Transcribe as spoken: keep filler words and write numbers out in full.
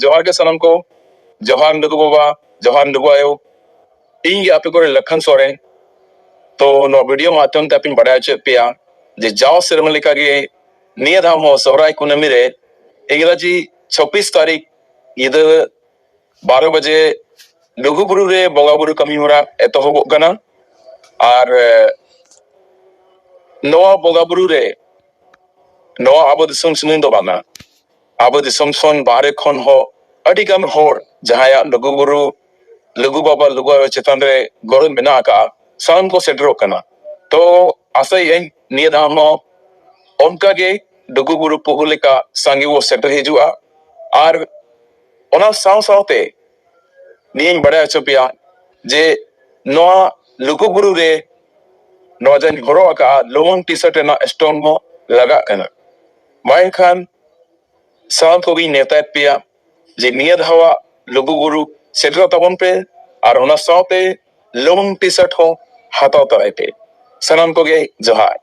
ᱡᱚᱦᱟᱨ ᱜᱮ ᱥᱟᱱᱟᱢ ᱠᱚ᱾ ᱡᱚᱦᱟᱨ ᱞᱩᱜᱩ ᱵᱟᱵᱟ, ᱡᱚᱦᱟᱨ ᱞᱩᱜᱩ ᱟᱭᱳ᱾ ᱤᱧ ᱜᱮ ᱟᱯᱮ ᱠᱚᱨᱮ ᱞᱟᱠᱷᱟᱱ ᱥᱚᱨᱮᱱ᱾ ᱛᱚ ᱱᱚᱣᱟ ᱵᱷᱤᱰᱤᱭᱳ ᱢᱟᱫᱽᱫᱷᱚᱢ ᱛᱮ ᱟᱯᱮᱧ ᱵᱟᱲᱟᱭ ᱦᱚᱪᱚᱭᱮᱫ ᱯᱮᱭᱟ ᱡᱮ ᱡᱟᱣ ᱥᱮᱨᱢᱟ ᱞᱮᱠᱟᱜᱮ ᱱᱤᱭᱟᱹ ᱫᱷᱟᱣ ᱦᱚᱸ ᱥᱚᱦᱨᱟᱭ ᱠᱩᱱᱟᱹᱢᱤ ᱨᱮ ᱤᱝᱨᱟᱡᱤ ᱪᱷᱚᱵᱵᱤᱥ ᱛᱟᱹᱨᱤᱠᱷ ᱧᱤᱫᱟᱹ ᱵᱟᱨᱚ ᱵᱟᱡᱮ ᱞᱩᱜᱩ ᱵᱩᱨᱩ ᱨᱮ ᱵᱚᱸᱜᱟ ᱵᱩᱨᱩ ᱠᱟᱹᱢᱤ ᱦᱚᱨᱟ ᱮᱛᱚᱦᱚᱵᱚᱜ ᱠᱟᱱᱟ᱾ ᱟᱨ ᱮ, ᱱᱚᱣᱟ ᱵᱚᱸᱜᱟ ᱵᱩᱨᱩ ᱨᱮ ᱱᱚᱣᱟ ᱟᱵᱚ ᱫᱤᱥᱚᱢ ᱥᱩᱢᱩᱝ ᱫᱚ ᱵᱟᱝᱟ, ᱟᱵᱚ ᱫᱤᱥᱚᱢ ᱠᱷᱚᱱ ᱵᱟᱦᱨᱮ ᱠᱷᱚᱱ ᱦᱚᱸ ᱟᱹᱰᱤ ᱜᱟᱱ ᱦᱚᱲ ᱡᱟᱦᱟᱸᱭᱟᱜ ᱞᱩᱜᱩ ᱵᱩᱨᱩ, ᱞᱩᱜᱩ ᱵᱟᱵᱟ, ᱞᱩᱜᱩ ᱟᱭᱳ ᱪᱮᱛᱟᱱ ᱨᱮ ᱜᱚᱨᱚᱡᱽ ᱢᱮᱱᱟᱜ ᱟᱠᱟᱫᱼᱟ, ᱥᱟᱱᱟᱢ ᱠᱚ ᱥᱮᱴᱮᱨᱚᱜ ᱠᱟᱱᱟ᱾ ᱛᱚ ᱟᱥᱟᱭᱟᱹᱧ ᱱᱤᱭᱟᱹ ᱫᱷᱟᱣ ᱦᱚᱸ ᱚᱱᱠᱟᱜᱮ ᱞᱩᱜᱩ ᱵᱩᱨᱩ ᱯᱩᱦᱩ ᱞᱮᱠᱟ ᱥᱟᱸᱜᱮ ᱵᱚ ᱥᱮᱴᱮᱨ ᱦᱤᱡᱩᱜᱼᱟ᱾ ᱟᱨ ᱚᱱᱟ ᱥᱟᱶ ᱥᱟᱶᱛᱮ ᱱᱤᱭᱟᱹᱧ ᱵᱟᱲᱟᱭ ᱦᱚᱪᱚ ᱯᱮᱭᱟ ᱡᱮ ᱱᱚᱣᱟ ᱞᱩᱜᱩ ᱵᱩᱨᱩ ᱨᱮ ᱱᱚᱣᱟ ᱡᱟᱦᱟᱸᱧ ᱦᱚᱨᱚᱜ ᱟᱠᱟᱫᱼᱟ ᱞᱩᱢᱟᱹᱝ ᱴᱤ ᱥᱟᱨᱴ ᱨᱮᱱᱟᱜ ᱥᱴᱳᱱ ᱦᱚᱸ ᱞᱟᱜᱟᱜ ᱠᱟᱱᱟ᱾ ᱢᱟ ᱮᱱᱠᱷᱟᱱ ᱥᱟᱱᱟᱢ ᱠᱚᱜᱮᱧ ᱱᱮᱣᱛᱟᱭᱮᱫ ᱯᱮᱭᱟ ᱡᱮ ᱱᱤᱭᱟᱹ ᱫᱷᱟᱣᱟᱜ ᱞᱩᱜᱩ ᱵᱩᱨᱩ ᱥᱮᱴᱮᱨᱚᱜ ᱛᱟᱵᱚᱱ ᱯᱮ ᱟᱨ ᱚᱱᱟ ᱥᱟᱶᱛᱮ ᱞᱩᱢᱟᱹᱝ ᱴᱤ ᱥᱟᱨᱴ ᱦᱚᱸ ᱦᱟᱛᱟᱣ ᱛᱚᱨᱟᱭ ᱯᱮ᱾ ᱥᱟᱱᱟᱢ ᱠᱚᱜᱮ ᱡᱚᱦᱟᱨ᱾